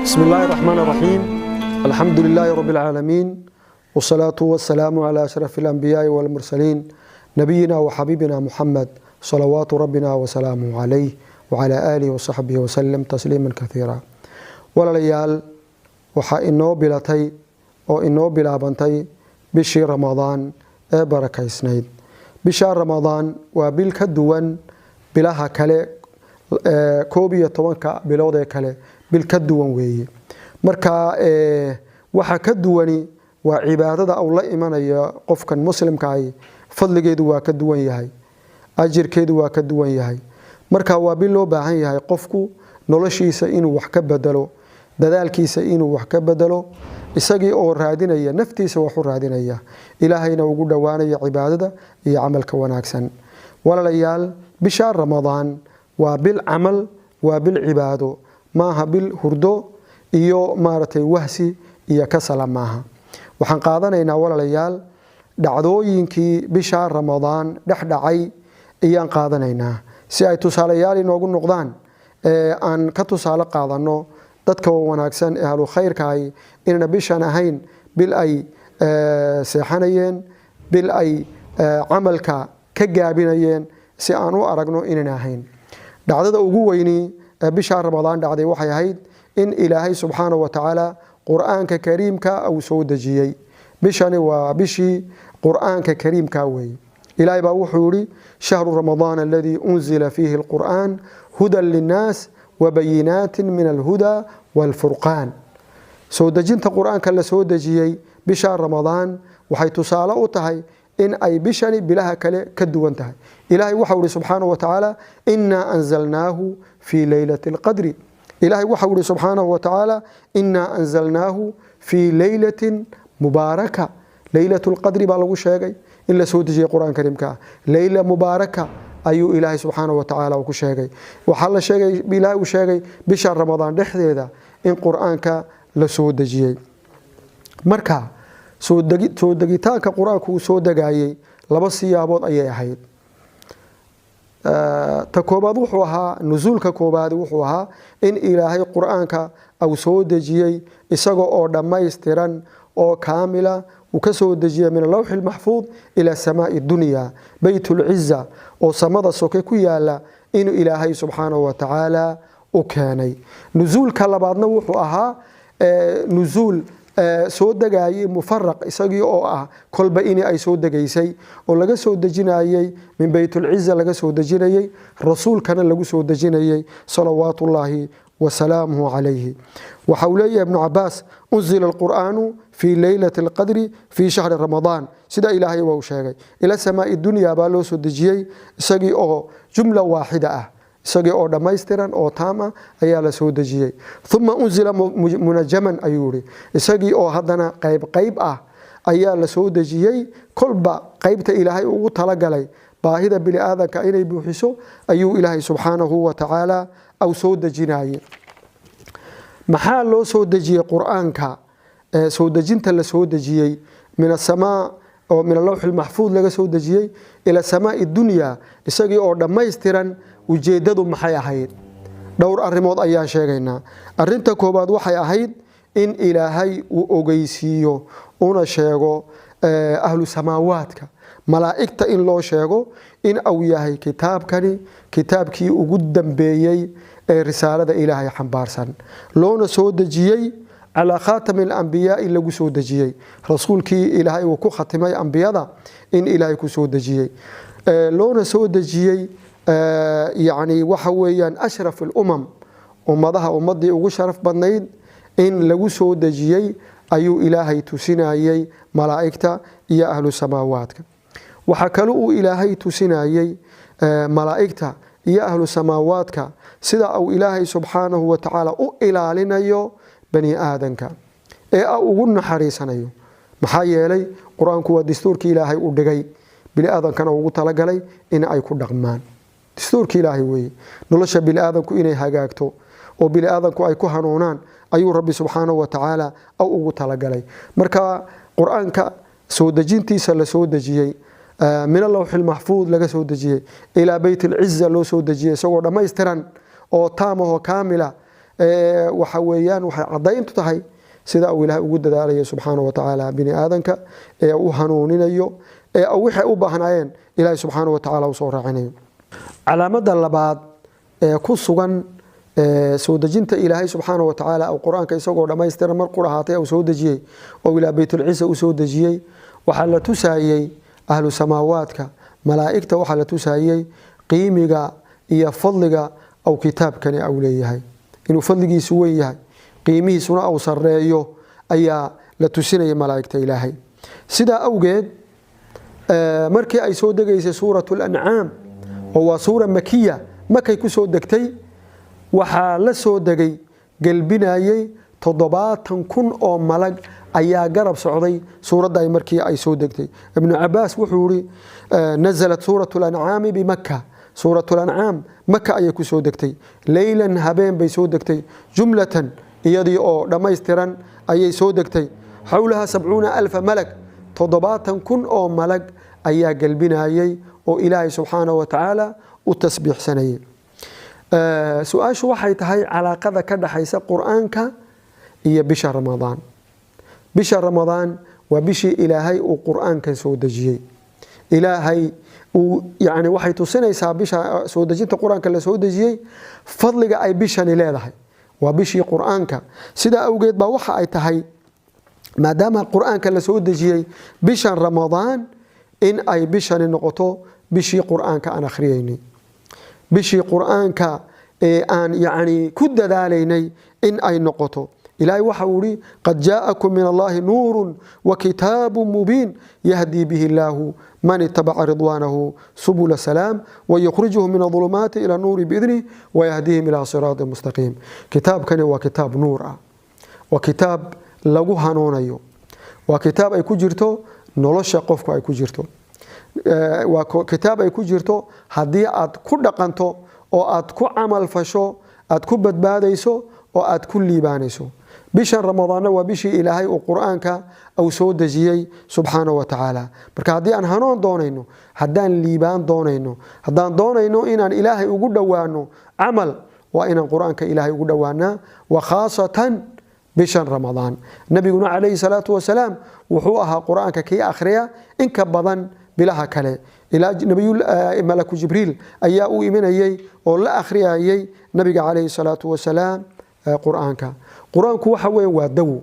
بسم الله الرحمن الرحيم، الحمد لله رب العالمين، والصلاة والسلام على أشرف الأنبياء والمرسلين، نبينا وحبيبنا محمد، صلوات ربنا وسلامه عليه وعلى آله وصحبه وسلم تسليما كثيرا. Walaalayaal, waxaa inoo bilatay oo inoo bilaabantay bishii Ramadaan ee barakaysnayd. Bisha Ramadaan waa bil ka duwan bilaha kale, 11-ka bilood ee kale bil ka duwan weeye. Marka waxa ka duwani waa cibaadada uu la imanayo qofkan muslimkaahi. Fadligeedu waa ka duwan yahay, ajirkeedu waa ka duwan yahay. Marka waa bil loo baahan yahay qofku noloshiisa inuu wax ka bedelo, dadaalkiisa inuu wax ka bedelo, isagii oo raadinaya naftiisa wax u raadinaya, Ilaahayna ugu dhowaanaya cibaadada iyo camalka wanaagsan. Walaalayaal, bisha Ramadaan waa bil camal, waa bil cibaado, maaha bil hurdo iyo maaragtay wahsi iyo kasala maaha. Waxaan qaadanaynaa, walaalayaal, dhacdooyinkii bisha Ramadaan dhex dhacay ayaan qaadanaynaa si ay tusaalayaal inoogu noqdaan, aan ka tusaale qaadano dadka wanaagsan ee ahlu khayrkaahi inayna bishan ahayn bil ay seexanayeen, bil ay camalka ka gaabinayeen, si aan u aragno inayna ahayn. Dhacdada ugu weyni ee bisha Ramadaan dhacday waxay ahayd in Ilaahay subxaanahu wa tacaala Qur-aanka kariimka uu soo dejiyey. Bishani waa bishii Qur-aanka kariimka weeye. Ilaahay baa wuxuu yihi: شهر رمضان الذي أنزل فيه القرآن هدى للناس وبينات من الهدى والفرقان. Soo dejinta Qur-aanka la soo dejiyey bisha Ramadaan waxay tusaale u tahay in ay bishani bilaha kale ka duwan tahay. Ilaahay waxau ihi subxaanahu wa tacaala: إنا أنزلناه في ليلة القدر. Ilaahay waxau ihi subxaanahu wa tacaala: إنا أنزلناه في ليلة مباركة. ليلة القدر baa lagu sheegay in la soo dejiyey Qur-aan kariimka ah. ليلة مباركة ayuu Ilaahay subxaanahu wa tacaala ku sheegay. Waxaa la sheegay, Ilaahay uu sheegay bisha Ramadaan dhexdeeda in Qur-aanka la soo dejiyey. Marka soo degitaanka Qur-aanku uu soo degayey laba siyaabood ayay ahayd. Ta koobaad wuxuu ahaa, nusuulka koobaad wuxuu ahaa in Ilaahay Qur-aanka uu soo dejiyey isaga oo dhammaystiran oo kaamila, uu ka soo dejiyey من اللوح المحفوظ إلى سماء الدنيا، بيت العزة oo samada soke ku yaala, inuu Ilaahay subxaanahu wa tacaala u keenay. Nusuulka labaadna wuxuu ahaa nusuul soo degayay mufaraq, isagii oo ah kolba in ay soo degaysay oo laga soo dejinayey min بيت العزة laga soo dejinayey, rasuulkana lagu soo dejinayey صلوات الله وسلامه عليه. Waxa uu leeyahay Ibnu Cabaas: أنزل القرآن في ليلة القدر في شهر رمضان. Sida Ilaahay waa uu sheegay, إلى سماء الدنيا baa loo soo dejiyey isagii oo جملة واحدة ah, isagii oo dhammaystiran oo taam ah ayaa la soo dejiyey. ثم أنزل منجما ayuu yihi. Isagii oo haddana qayb qayb ah ayaa la soo dejiyey. Kolba qaybta Ilaahay ugu talagalay baahida bini aadanka inay buuxiso ayuu Ilaahay subxaanahu wa tacaala au soo dejinaye. Maxaa loo soo dejiyey Qur-aanka? Soo dejinta la soo dejiyey من السماء oo من اللوح المحفوظ laga soo dejiyey إلى سماء الدنيا isagii oo dhammaystiran, ujeeddadu maxay ahayd? Dhowr arrimood ayaan sheegaynaa. Arinta koowaad waxay ahayd in Ilaahay uu ogeysiiyo una sheego ahlu samaawaadka, malaa'igta, in loo sheego in uu yahay kitaabkani kitaabkii ugu dambeeyey ee risaalada Ilaahay xambaarsan, loona soo dejiyey على خاتم الأنبياء lagu soo dejiyey, rasuulkii Ilaahay uu ku khatimay ambiyada in Ilaahay ku soo dejiyey, loona soo dejiyey yacni waxa weeyaan أشرف الأمم, ummadaha ummadii ugu sharaf badnayd in lagu soo dejiyey ayuu Ilaahay tusinayey malaa'igta iyo ahlu samaawaadka. Waxaa kale uu Ilaahay tusinayey malaa'igta iyo ahlu samaawaadka sida uu Ilaahay subxaanahu wa tacaala u ilaalinayo bani aadanka ee ugu naxariisanayo. Maxaa yeelay, Qur-aanku waa dastuurkii Ilaahay u dhigay bini aadankana ugu talagalay in ay ku dhaqmaan. Dastuurkii Ilaahay weeye. Nolosha bini aadanku inay hagaagto oo bini aadanku ay ku hanuunaan ayuu Rabbi subxaanahu wa tacaala ugu talagalay. Marka Qur-aanka soo dejintiisa la soo dejiyey من اللوح المحفوظ laga soo dejiyey, إلى بيت العزة loo soo dejiyey isagoo dhammaystiran oo taamahoo kaamila. Waxa weeyaan waxay caddayntu tahay sida uu Ilaahay ugu dadaalayo subxaana wa tacaala bini aadanka ee u hanuuninayo, ee waxay u baahnaayeen Ilaahay subxaana wa tacaala u soo raacinayo. Calaamada labaad ee ku sugan soo dejinta Ilaahay subxaana wa tacaala uu Qur-aanka isagoo dhammaystiran mar qur ahaatay uu soo dejiyey oo ilaa Baytulciisa uu soo dejiyey, waxaa la tusaayey ahlu samaawaadka, malaa'igta, waxaa la tusaayey qiimiga iyo fadliga au kitaabkani au leeyahay, inuu fadligiisu weyn yahay, qiimihiisuna au sareeyo ayaa la tusinaya malaa'igta Ilaahay. Sidaa awgeed, markii ay soo degaysay Suuratu Lancaam, oo waa suura makiya, makay ku soo degtay, waxaa la soo degay gelbinayey 70,000 oo malag ayaa garab socday suuradda ay markii ay soo degtay. Ibnu Cabaas wuxuu yihi: "Nazalat Suuratu Lancaami bimakka." Suuratu Lancaam Maka ayay ku soo degtay. Leylan, habeen bay soo degtay. Jumlatan, iyadii oo dhammaystiran ayay soo degtay. Xowlaha 70,000 malag, 70,000 oo malag ayaa gelbinayey oo Ilaahay subxaanahu wa tacaala u tasbiixsanayay. Su-aashu waxay tahay calaaqada ka dhaxaysa Qur-aanka iyo bisha Ramadaan. Bisha Ramadaan waa bishii Ilaahay uu Qur-aankan soo dejiyey. Ilaahay uu yani waxay tusinaysaa bisha soo dejinta Qur-aanka la soo dejiyey fadliga ay bishani leedahay. Waa bishii Qur-aanka. Sidaa awgeed baa waxa ay tahay, maadaama Qur-aanka la soo dejiyey bishan Ramadaan, in ay bishani noqoto bishii Qur-aanka aan akhriyeynay, bishii Qur-aanka ee aan yacni ku dadaalaynay in ay noqoto. Ilaahay waxa uu ihi: "Qad jaa'akum min Allahi nuuru wa kitaabu mubiin, yahdii bihi illaahu man itabaca ridwaanahu subula salaam, wayukhrijuhum min adulumaati ila nuuri biidnih, wayahdiihim ilaa siraatin mustaqiim." Kitaabkani waa kitaab nuur ah, waa kitaab lagu hanuunayo, waa kitaab ay ku jirto nolosha qofku ay ku jirto, waa kitaab ay ku jirto haddii aad ku dhaqanto oo aad ku camal fasho aad ku badbaadayso oo aad ku liibaanayso. Bishan Ramadaanna waa bishii Ilaahay uu Qur-aanka uu soo dejiyey subxaana wa tacaala. Marka haddii aan hanuun doonayno, haddaan liibaan doonayno, haddaan doonayno inaan Ilaahay ugu dhowaano camal, waa inaan Qur-aanka Ilaahay ugu dhowaanaa, wa khaasatan bishan Ramadaan. Nabiguna calayhi salaatu wasalaam wuxuu ahaa Qur-aanka kii akhriya in ka badan bilaha kale, ilaa Malaku Jibriil ayaa u imanayey oo la akhriyayey nabiga calayhi salaatu wasalaam Qur-aanka. Qur-aanku waxa weeye waa dawo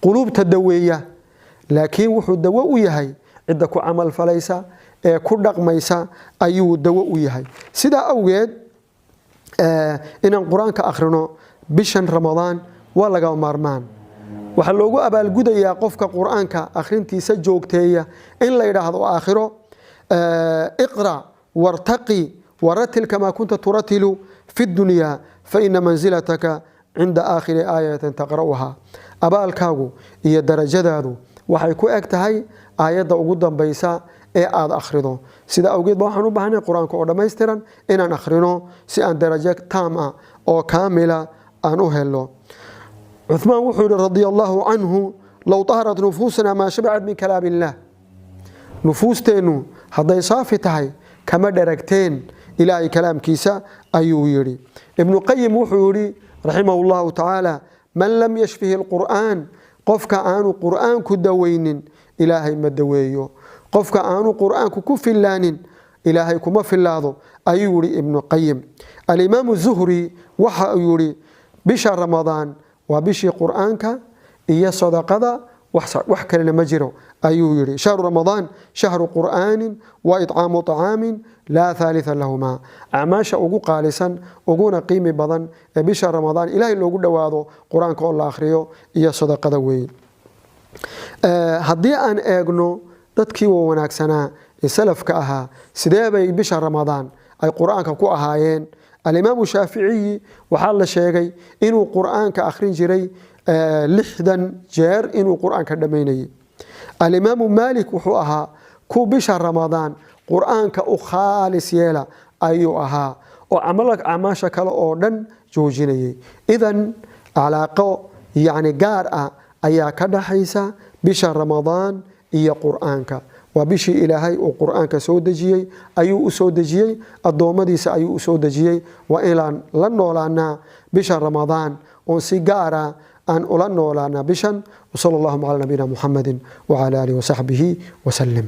quluubta daweeya, laakiin wuxuu dawo u yahay cidda ku camal falaysa ee ku dhaqmaysa ayuu dawo u yahay. Sidaa awgeed, inaan Qur-aanka akhrino bishan Ramadaan waa lagama maarmaan. Waxaa loogu abaalgudayaa qofka Qur-aanka akhrintiisa joogteeya in la yidhaahdo aakhiro: "Iqra wartaqi waratil kamaa kunta turatilu fi dunya, faina mansilataka cinda aakhiri aayatin taqra'uha." Abaalkaagu iyo darajadaadu waxay ku eg tahay aayadda ugu dambaysa ee aada akhrido. Sida awgeed ba waxaan u baahnay Qur-aanka oo dhammaystiran inaan akhrino si aan darajo taam ah oo kaamila aan u helno. Cuثmaan wuxuu yihi radia allahu canhu: "Low taharat nufuusana maa shabacat min kalaam illah." Nufuusteennu hadday saafi tahay kama dharagteen Ilaahay kalaamkiisa, ayuu yidhi. Ibnu Qayim wuxuu yidhi raximahu llahu tacaala: "Man lam yashfihi alqur'aan," qofka aanu Qur'aanku daweynin Ilaahay ma daweeyo, qofka aanu Qur'aanku ku filaanin Ilaahay kuma filaado, ayuu yihi Ibnu Qayim. Alimaamu Zuhri waxa uu yihi: "Bisha Ramadaan waa bishii Qur'aanka iyo sadaqada, wax kalena ma jiro," ayuu yihi. "Shahru Ramadaan shahru qur'aanin wa icaamu طacaamin, laa thaalitha lahumaa." Acmaasha ugu qaalisan uguna qiimi badan ee bisha Ramadaan Ilaahay loogu dhowaado Qur-aanka oo la akhriyo iyo sadaqada weeye. Haddii aan eegno dadkii wa wanaagsanaa ee salafka ahaa, sidee bay bisha Ramadaan ay Qur-aanka ku ahaayeen? Alimaamu Shaaficiyi waxaa la sheegay inuu Qur-aanka akhrin jiray 60 jeer, inuu Qur-aanka dhammaynayay. Alimaamu Maalik wuxuu ahaa ku bisha Ramadaan Qur-aanka u khaalis yeela ayuu ahaa, oo acmaasha kale oo dhan joojinayay. Idan calaaqo yacni gaar ah ayaa ka dhaxaysa bisha Ramadaan iyo Qur-aanka. Waa bishii Ilaahay uu Qur-aanka soo dejiyey ayuu u soo dejiyey addoommadiisa ayuu u soo dejiyey. Waa inaan la noolaanaa bisha Ramadaan oon si gaara aan ula noolaanaa bishan. Wsala allahuma calaa nabiyina Muxamedi wacala aalihi wasaxbihi wasalim.